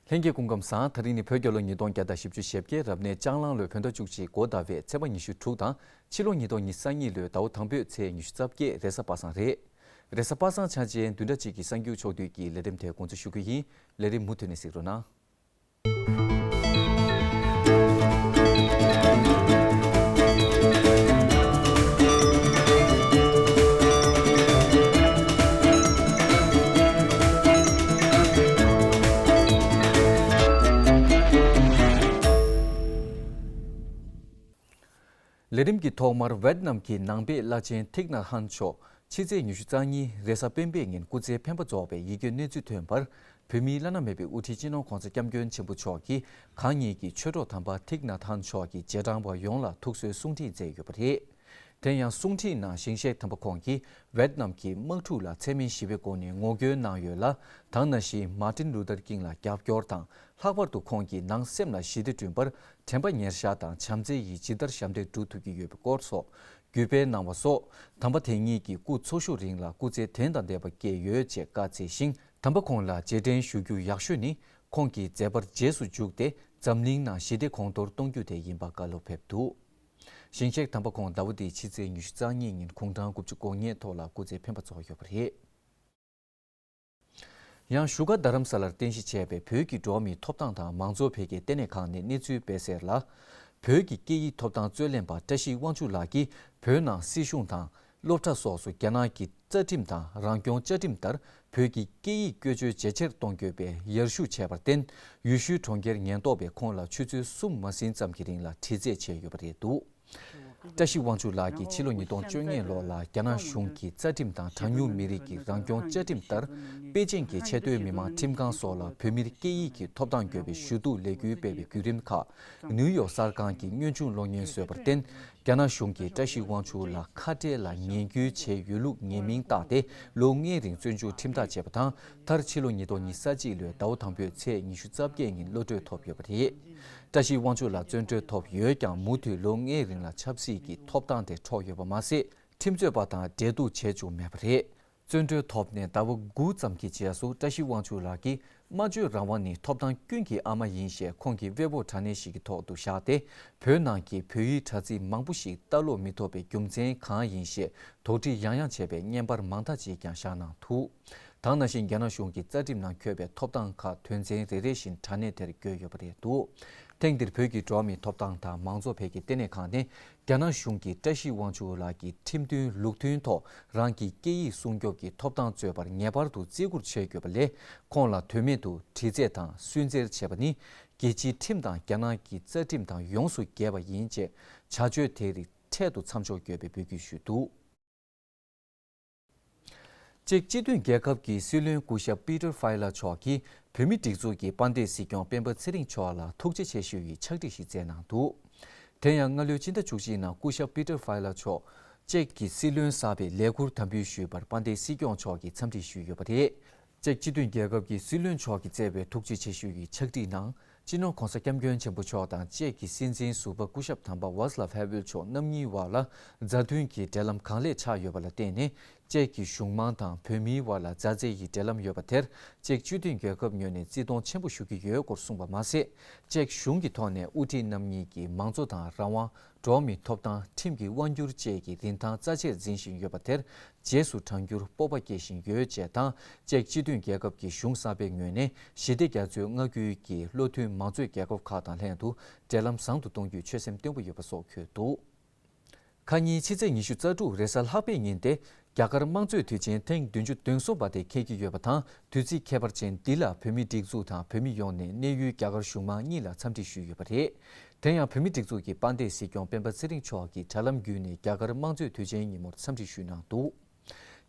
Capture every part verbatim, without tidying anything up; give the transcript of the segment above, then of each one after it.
ལྷན་རྒྱས་སྐུ་ཁམས་བཟང་། དེ་རིང་ནི་བོད་རྒྱལ་ལོ་ཉིས་སྟོང་བརྒྱ་དང་བཞི་བཅུ་ཞེ་བརྒྱད། རབ་གནས་ལྕགས་གླང་ལོའི་བོད་ཟླ་བཅུ་གཅིག་འགོ་ཟླ་བའི་ཚེས་པ་ཉི་ཤུ་དྲུག་དང་། ཕྱི་ལོ་ཉིས་སྟོང་ཉི་ཤུ་རྩ་གཉིས་ལོའི་ཟླ་བ་དང་པོའི་ཚེས་ཉི་ཤུ་རྩ་བརྒྱད། རེས་གཟའ་པ་སངས་རེད། རེས་གཟའ་པ་སངས་ཆ་ཅན་བདུན་ཕྲག་གཅིག་གི་གསར་འགྱུར་ཕྱོགས་བསྡུས་ཀྱི་ལས་རིམ་དེ་འགོ་འཛུགས་ཞུ་རྒྱུ་ཡིན། ལས་རིམ་མུ་མཐུད་ནས་གཟིགས་རོགས་གནང་། ལས་རིམ་གྱི་ཐོག་མར་ཝེད་ནམ་གྱི་ནང་པའི་བླ་ཆེན་ཐིག་ནཱ་ཧན་མཆོག་ཕྱི་ཚེས་ཉི་ཤུ་རྩ་གཉིས་རེས་གཟའ་སྤེན་པའི་ཉིན་སྐུ་ཚེ་འཕེན་པ་རྫོགས་པའི་ཡི་གེ་གནས་ཚུལ་ཐོན་པར། བོད་མིའི་བླ་ན་མེད་པའི་དབུ་ཁྲིད་སྤྱི་ནོར་༧གོང་ས་༧སྐྱབས་མགོན་ཆེན་པོ་མཆོག་གིས་གང་ཉིད་ཀྱི་ཆོས་གྲོགས་དམ་པ་ཐིག་ནཱ་ཐཱན་མཆོག་གི་རྗེས་འབྲང་པ་ཡོངས་ལ་ཐུགས་གསོའི་གསུང་འཕྲིན་མཛད་ཡོད་པ་རེད། དེ་ཡང་གསུང་འཕྲིན་ནང་ཞིང་གཤེགས་དམ་པ་ཁོང་གིས་ཝེད་ནམ་གྱི་དམག་འཁྲུག་ལ་འཚེ་མེད་ཞི་བའི་སྒོ་ནས་ངོ་རྒོལ་གནང་ཡོད་ལ། ད་ག་ནང་བཞིན་མཱ་ཏིན་ལུ་ཐར་ཀིང་ལ་རྒྱབ་སྐྱོར་དང་། ལྷག་པར་དུ་ཁོང་གིས་ནང་སེམས་ལ་ཞི་བདེ་བསྐྲུན་པར་དྲན་པ་ཉེར་བཞག་དང་བྱམས་བརྩེ་ཡིས་ཇི་ལྟར་ཞབས་འདེགས་སྒྲུབ་ཐུབ་ཀྱི་ཡོད་པའི་སྐོར་སོགས་བརྒྱུད་སྤེལ་གནང་བ་སོགས། དམ་པ་དེ་ཉིད་ཀྱི་སྐུ་འཚོ་བཞུགས་རིང་ལ་སྐུ་ཚེ་དོན་དང་ལྡན་པ་སྐྱེས་ཡོད་ཅེས་བཀའ་སྩལ་ཞིང་། དམ་པ་ཁོང་ལ་རྗེས་དྲན་ཞུ་རྒྱུ་ཡག་ཤོས་ནི། ཁོང་གི་མཛད་པར་རྗེས་སུ་འཇུག་སྟེ། འཛམ་གླིང་ནང་ཞི་བདེ་གོང་མཐོར་གཏོང་རྒྱུ་དེ་ཡིན་པ་བཀའ་སློབ་ཕེབས་འདུག་ཞིང་གཤེགས་དམ་པ་ཁོང་ཟླ་བ་འདིའི་ཕྱི་ཚེས་ཉི་ཤུ་རྩ་གཉིས་ཉིན་དགུང་གྲངས་དགུ་བཅུ་གོ་ལྔའི་ཐོག་ལ་སྐུ་ཚེ་འཕེན་པ་རྫོགས་ཡོད་པ་རེད། ཡང་བཞུགས་སྒར་རྡ་རམ་ས་ལར་རྟེན་གཞི་བྱས་པའི་བོད་ཀྱི་འགྲོ་བ་མིའི་ཐོབ་ཐང་དང་མང་གཙོ་འཕེལ་རྒྱས་ལྟེ་གནས་ཁང་ནས་གནས་ཚུལ་སྤེལ་གསལ་ལ། བོད་ཀྱི་སྐད་ཡིག་ཐོབ་ཐང་རྩོད་ལེན་པ་བཀྲ་ཤིས་དབང་ཕྱུག་ལགས་ཀྱིས་བོད་ནང་སྲིད་གཞུང་དང་། སློབ་གྲྭ་སོགས་སུ་རྒྱ་ནག་གི་རྩ་ཁྲིམས་དང་རང་སྐྱོང་བཅའ་ཁྲིམས་ལྟར་བོད་ཀྱི་སྐད་ཡིག་བཀོལ་སྤྱོད་ཇེ་ཆེར་གཏོང་དགོས་པའི་ཡར་ཞུ་བྱས་པར་བརྟེན། ཡུལ་ཤུལ་གྲོང་ཁྱེར་ཉེན་རྟོག་པས་ཁོང་ལ་ཆུ་ཚོད་གསུམ་མ་ཟིན་ཙམ་གྱི་རིང་ལ་དྲི་རྩད་བྱས་ཡོད་པ་རེད་འདུག་བཀྲ་ཤིས་དབང་ཕྱུག་ལགས་ཀྱིས་ཕྱི་ལོ་ཉིས་སྟོང་བཅོ་ལྔ་ལོ་ལ་རྒྱ་ནག་གཞུང་གི་རྩ་ཁྲིམས་དང་གྲངས་ཉུང་མི་རིགས་ཀྱི་རང་སྐྱོང་བཅའ་ཁྲིམས་ལྟར། པེ་ཅིང་གི་ཆེས་མཐོའི་མི་དམངས་ཁྲིམས་ཁང་སོགས་ལ་བོད་མིར་སྐད་ཡིག་གི་ཐོབ་ཐང་དགོས་པའི་ཞུ་གཏུག་ལས་འགུལ་སྤེལ་བའི་བརྒྱུད་རིམ་ཁག་ནིའུ་ཡོག་གསར་ཁང་གིས་དངོས་བྱུང་གློག་བརྙན་བཟོས་པར་བརྟེན། རྒྱ་ནག་གཞུང་གིས་བཀྲ་ཤིས་དབང་ཕྱུག་ལ་ཁ་བྲལ་ལ་ངན་སྐུལ་བྱས་ཡོད་ལུགས་ངན་མིང་བཏགས་ཏེ་ལོ་ལྔའི་རིང་བཙོན་འཇུག་ཁྲིམས་ཐག་བཅད་པ་དང་། མཐར་ཕྱི་ལོ་ཉིས་སྟོང་ཉེར་གཅིག་ལོའི་ཟླ་བ་དང་པོའི་ཚེས་ཉི་ཤུ་རྩ་བརྒྱད་ཉིན་གློད་གྲོལ་ཐོབ་ཡོད་པ་རེད། བཀྲ་ཤིས་དབང་ཕྱུག་ལ་བཙོན་གྲོལ་ཐོབ་ཡོད་ཀྱང་། མུ་མཐུད་ལོ་ལྔའི་རིང་ལ་ཆབ་སྲིད་ཀྱི་ཐོབ་ཐང་དེ་འཕྲོག་ཡོད་པ་མ་ཟད། ཁྲིམས་རྩོད་པ་དང་འབྲེལ་གཏུག་བྱས་བཅུག་མེད་པ་རེད། བཙོན་གྲོལ་ཐོབ་ནས་ཟླ་བ་དགུ་ཙམ་གྱི་རྗེས་སུ་བཀྲ་ཤིས་དབང་ཕྱུག་ལགས་ཀྱིས། སྨྲ་བརྗོད་རང་དབང་ནི་ཐོབ་ཐང་ཀུན་གྱི་ཨ་མ་ཡིན་ཞེས་ཁོང་གི་དཔེ་དབོར་དྲ་གནས་ཤིག་གི་ཐོག་ཏུ་བཞག་སྟེ། བོད་ནང་གི་བོད་ཡིག་དྲ་ཚིགས་མང་པོ་ཞིག་ལྟ་ཀློག་མི་ཐུབ་པའི་རྒྱུ་མཚན་གང་ཡིན་ཞེས་དོགས་འདྲི་ཡང་ཡང་བྱས་པའི་བརྙན་པར་མང་དག་ཅིག་ཀྱང་བཞག་གནང་འདུག་ད་ག་ནང་བཞིན་རྒྱ་ནག་གཞུང་གི་རྩ་ཁྲིམས་ནང་འཁོད་པའི་ཐོབ་ཐང་ཁག་དོན་ཚན་རེ་རེ་བཞིན་དྲ་གནས་དེར་བཀོད་ཡོད་པ་རེད་འདུག་ཐེངས་འདིར་བོད་ཀྱི་འགྲོ་བ་མིའི་ཐོབ་ཐང་དང་མང་གཙོ་འཕེལ་རྒྱས་ལྟེ་གནས་ཁང་ནས། རྒྱ་ནག་གཞུང་གིས་བཀྲ་ཤིས་དབང་ཕྱུག་ལགས་ཀྱི་ཁྲིམས་མཐུན་ལུགས་མཐུན་ཐོག་རང་གི་སྐད་ཡིག་སྲུང་སྐྱོབ་ཀྱི་ཐོབ་ཐང་རྩོད་པར་ངེས་པར་དུ་བརྩི་བཀུར་བྱེད་དགོས་པ་ལས། ཁོང་ལ་དོན་མེད་དུ་དྲི་རྩད་དང་སུན་གཙེར་བྱེད་པ་ནི། རྒྱལ་སྤྱིའི་ཁྲིམས་དང་རྒྱ་ནག་གི་རྩ་ཁྲིམས་དང་ཡོངས་སུ་འགལ་བ་ཡིན་ཅེས་བྱ་སྤྱོད་དེ་རིགས་འཕྲལ་དུ་མཚམས་འཇོག་དགོས་པའི་འབོད་སྐུལ་ཞུས་འདུག་ཅེཀ་སྤྱི་མཐུན་རྒྱལ་ཁབ་ཀྱི་སྲིད་བློན་སྐུ་ཞབས་པི་ཏར་ཧྥའི་ལ་མཆོག་གིས་བོད་མིའི་སྒྲིག་འཛུགས་ཀྱི་དཔལ་ལྡན་སྲིད་སྐྱོང་སྤེན་པ་ཚེ་རིང་མཆོག་ལ་ཐུགས་རྗེ་ཆེ་ཞུ་ཡི་ཕྱག་བྲིས་ཤིག་བསྩལ་གནང་འདུག་དེ་ཡང་སྔ་ལོའི་ཕྱི་ཟླ་བཅུ་གཅིག་ནང་སྐུ་ཞབས་པི་ཏར་ཧྥའི་ལ་མཆོག་ཅེཀ་གི་སྲིད་བློན་གསར་པའི་ལས་འཁུར་དམ་འབུལ་ཞུས་པར་དཔལ་ལྡན་སྲིད་སྐྱོང་མཆོག་གིས་འཚམས་འདྲི་ཞུས་ཡོད་པ་རེད། ཅེཀ་སྤྱི་མཐུན་རྒྱལ་ཁབ་ཀྱི་སྲིད་བློན་མཆོག་གིས་བསྩལ་བའི་ཐུགས་རྗེ་ཆེ་ཞུ་ཡི་ཕྱག་བྲིས་ནང་། སྤྱི་ནོར་༧གོང་ས་༧སྐྱབས་མགོན་ཆེན་པོ་མཆོག་དང་ཅེཀ་གི་སྲིད་འཛིན་ཟུར་པ་སྐུ་ཞབས་དམ་པ་ཝཱ་སི་ལབ་ཧེ་ཝེལ་མཆོག་རྣམ་གཉིས་བར་ལ་མཛའ་མཐུན་གྱི་འབྲེལ་ལམ་གང་ལེགས་ཆགས་ཡོད་པ་ལ་བརྟེན་ནས། ཅེཀ་གི་གཞུང་མང་དང་བོད་མིའི་བར་ལ་མཛའ་བརྩེ་ཡི་འབྲེལ་ལམ་ཡོད་པ་དེར། ཅེཀ་སྤྱི་མཐུན་རྒྱལ་ཁབ་ངོས་ནས་བརྩི་མཐོང་ཆེན་པོ་ཞུ་གི་ཡོད་སྐོར་གསུངས་པ་མ་ཟད། ཅེཀ་གཞུང་གི་ཐོག་ནས་དབུ་ཁྲིད་རྣམ་གཉིས་ཀྱིས་མང་གཙོ་དང་རང་དབང་། འགྲོ་བ་མིའི་ཐོབ་ཐང་། ཁྲིམས་ཀྱི་དབང་སྒྱུར་བཅས་ཀྱི་རིན་ཐང་རྩ་ཆེར་འཛིན་བཞིན་ཡོད་པ་དེར། རྗེས་སུ་འབྲང་རྒྱུར་སྤོབས་པ་སྐྱེ་བཞིན་ཡོད་ཅེས་དང་། ཅེཀ་སྤྱི་མཐུན་རྒྱལ་ཁབ་ཀྱི་གཞུང་གསར་པའི་ངོས་ནས་ཞི་བདེ་རྒྱ་མཚོའི་མངའ་ཁུལ་གྱི་བློ་མཐུན་མང་གཙོའི་རྒྱལ་ཁབ་ཁག་དང་ལྷན་དུ་འབྲེལ་ལམ་བཟང་དུ་གཏོང་རྒྱུའི་ཆོད་སེམས་བརྟན་པོ་ཡོད་པ་སོགས་འཁོད་འདུག་ཁ་ཉིན་ཕྱི་ཚེས་ཉི་ཤུ་རྩ་དྲུག་རེས་གཟའ་ལྷག་པའི་ཉིན་ཏེ། རྒྱ་གར་དམངས་གཙོའི་དུས་ཆེན་ཐེངས་བདུན་ཅུ་དོན་གསུམ་པ་དེ་འཁེལ་གྱི་ཡོད་པ་དང་། དུས་ཚིགས་ཁྱད་པར་ཅན་འདི་ལ་བོད་མིའི་སྒྲིག་འཛུགས་དང་བོད་མི་ཡོངས་ནས་གནས་ཡུལ་རྒྱ་གར་གཞུང་མང་གཉིས་ལ་འཚམས་འདྲི་ཞུས་ཡོད་པ་རེད། དེ་ཡང་བོད་མིའི་སྒྲིག་འཛུགས་ཀྱི་དཔལ་ལྡན་སྲིད་སྐྱོང་སྤེན་པ་ཚེ་རིང་མཆོག་གིས་དྲ་ལམ་བརྒྱུད་ནས་རྒྱ་གར་དམངས་གཙོའི་དུས་ཆེན་ཉིན་མོར་འཚམས་འདྲི་ཞུས་གནང་འདུག་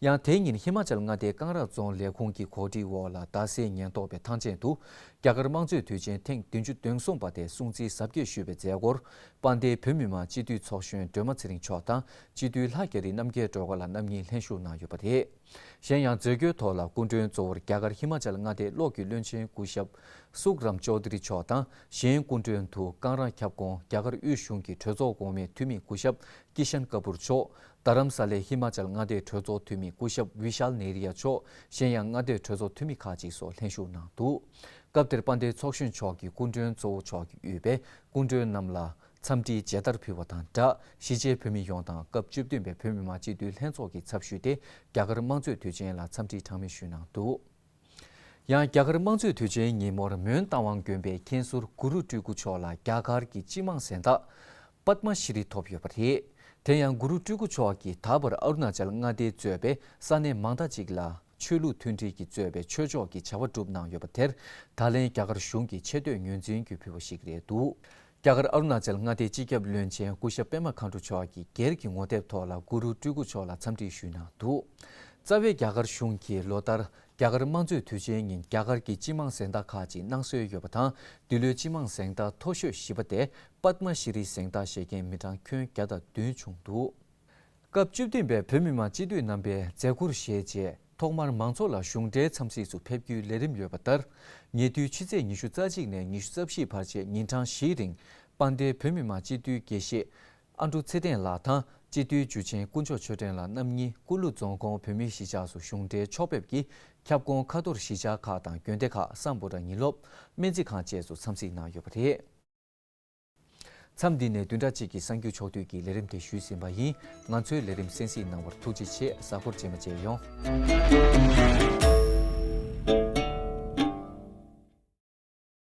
ཡང་དེའི་ཉིན་ཧི་མ་ཅལ་མངའ་སྡེའི་ཀང་ར་རྫོང་ལས་ཁུངས་ཀྱི་གོ་སྒྲིག་འོག་ལ་རྡ་སའི་ཉེན་རྟོག་པའི་ཐང་ཆེན་དུ་རྒྱ་གར་དམངས་གཙོའི་དུས་ཆེན་ཐེངས་བདུན་ཅུ་དོན་གསུམ་པ་དེ་སྲུང་བརྩི་གཟབ་རྒྱས་ཞུས་པའི་མཛད་སྒོར། དཔལ་ལྡན་བོད་མི་མང་སྤྱི་འཐུས་ཚོགས་གཞོན་སྒྲོལ་མ་ཚེ་རིང་མཆོག་དང་སྤྱི་འཐུས་ལྷ་རྒྱ་རི་རྣམ་རྒྱལ་སྒྲོལ་དཀར་ལགས་རྣམ་གཉིས་ལྷན་ཞུགས་གནང་ཡོད་པ་རེད། གཞན་ཡང་མཛད་སྒོའི་ཐོག་ལ་སྐུ་མགྲོན་གཙོ་བོར་རྒྱ་གར་ཧི་མ་ཅལ་མངའ་སྡེའི་གློག་གི་བློན་ཆེན་སྐུ་ཞབས་སུག་རམ་ཅོ་དྷི་རི་མཆོག་དང་། གཞན་སྐུ་མགྲོན་དུ་ཀང་ར་ཁྱབ་ཁོངས་རྒྱ་གར་དབུས་གཞུང་གི་གྲོས་ཚོགས་གོང་མའི་འཐུས་མི་སྐུ་ཞབས་ཀི་ཤན་ཀ་པུར་མཆོག་རྡ་རམ་ས་ལའི་ཧི་མ་ཅལ་མངའ་སྡེའི་གྲོས་ཚོགས་འཐུས་མི་སྐུ་ཞབས་བི་ཤཱལ་ནེ་རི་ཡ་མཆོག་གཞན་ཡང་མངའ་སྡེའི་གྲོས་ཚོགས་འཐུས་མི་ཁག་ཅིག་སོགས་ལྷན་ཞུགས་གནང་འདུག་སྐབས་དེར་དཔལ་ལྡན་ཚོགས་གཞོན་མཆོག་གིས་སྐུ་མགྲོན་གཙོ་བོ་མཆོག་གིས་དབུས་པའི་སྐུ་མགྲོན་རྣམས་ལ་འཚམས་འདྲིའི་མཇལ་དར་ཕུལ་བ་དང་སྦྲགས། གཞིས་བྱེས་བོད་མི་ཡོངས་དང་སྐབས་བཅུ་བདུན་པའི་བོད་མི་མང་སྤྱི་འཐུས་ལྷན་ཚོགས་ཀྱི་ཚབ་ཞུས་ཏེ། རྒྱ་གར་དམངས་གཙོའི་དུས་ཆེན་ལ་འཚམས་འདྲི་གྲངས་མེད་ཞུས་གནང་འདུག་ཡང་རྒྱ་གར་དམངས་གཙོའི་དུས་ཆེན་ཉིན་མོར་མོན་རྟ་དབང་དགོན་པའི་མཁན་ཟུར་གུ་རུ་སྤྲུལ་སྐུ་མཆོག་ལ་རྒྱ་གར་གྱི་སྤྱི་དམངས་གཟེངས་རྟགས་པདྨ་ཤྲི་རི་ཐོབ་ཡོད་པ་རེད། དེ་ཡང་གུ་རུ་སྤྲུལ་སྐུ་མཆོག་གིས་ད་བར་ཨ་རུ་ན་ཅལ་མངའ་སྡེ་གཙོས་པའི་ས་གནས་མང་དག་ཅིག་ལ་ཆོས་ལུགས་མཐུན་སྒྲིལ་གྱིས་གཙོས་པའི་ཆོས་ཕྱོགས་ཀྱི་བྱ་བ་བསྒྲུབས་གནང་ཡོད་པ་དེར། ད་ལན་རྒྱ་གར་གཞུང་གིས་ཆེ་བསྟོད་ངོས་འཛིན་གྱིས་ཕུལ་བ་ཞིག་རེད་འདུག་རྒྱ་གར་ཨ་རུ་ན་ཅལ་མངའ་སྡེའི་སྤྱི་ཁྱབ་བློན་ཆེན་སྐུ་ཞབས་པད་མ་མཁའ་འགྲོ་མཆོག་གིས་སྒེར་གྱི་ངོ་དེབ་ཐོག་ལ་གུ་རུ་སྤྲུལ་སྐུ་མཆོག་ལ་འཚམས་འདྲི་ཞུས་གནང་འདུག་རྩ་བའི་རྒྱ་གར་གཞུང་གིས་ལོ་ལྟར་རྒྱ་གར་དམངས་གཙོའི་དུས་ཆེན་ཉིན་རྒྱ་གར་གྱི་སྤྱི་དམངས་གཟེངས་རྟགས་ཁག་ཅིག་གནང་སྲོལ་ཡོད་པ་དང་། འདི་ལོའི་སྤྱི་དམངས་གཟེངས་རྟགས་མཐོ་ཤོས་བཞི་པ་དེ་པདྨ་ཤྲི་རི་གཟེངས་རྟགས་བཞེས་མཁན་མི་གྲངས་ཁྱོན་བརྒྱ་དང་བདུན་བྱུང་འདུག་སྐབས་བཅུ་བདུན་པའི་བོད་མི་མང་སྤྱི་འཐུས་རྣམ་པས་མཛད་ཁུར་བཞེས་རྗེས། ཐོག་མར་མང་ཚོགས་ལ་གཞུང་འབྲེལ་འཚམས་གཟིགས་སུ་ཕེབས་རྒྱུའི་ལས་རིམ་ཡོད་པ་ལྟར། ཉེ་དུས་ཕྱི་ཚེས་ཉི་ཤུ་རྩ་གཅིག་ནས་ཉི་ཤུ་རྩ་བཞི་བར་བཅས་ཉིན་གྲངས་བཞིའི་རིང་། དཔལ་ལྡན་བོད་མི་མང་སྤྱི་འཐུས་དགེ་བཤེས་ཨ་འབྲུག་ཚེ་བརྟན་ལགས་དང་། སྤྱི་འཐུས་འཇུ་ཆེན་དཀོན་མཆོག་ཆོས་སྒྲོན་ལགས་རྣམ་གཉིས་ཀུ་ལུ་རྫོང་ཁོངས་བོད་མིའི་གཞིས་ཆགས་སུ་གཞུང་འབྲེལ་ཕྱོགས་ཕེབས་ཀྱིས་ཁྱབ་ཁོངས་ཁ་ཐོར་གཞིས་ཆགས་ཁག་དང་དགོན་སྡེ་ཁག་སམ་བྷོ་ཊ་ཉིན་སློབ་སྨན་རྩིས་ཁང་བཅས་སུ་འཚམས་གཟིགས་གནང་ཡོད་པ་རེད། མཚམས་འདི་ནས་བདུན་ཕྲག་གཅིག་གི་གསར་འགྱུར་ཕྱོགས་བསྡུས་ཀྱི་ལས་རིམ་དེ་ཞུས་ཟིན་པ་ཡིན། ང་ཚོའི་ལས་རིམ་གསན་གཟིགས་གནང་བར་ཐུགས་རྗེ་ཆེ། གཟའ་འཁོར་རྗེས་མ་མཇལ་ཡོང་།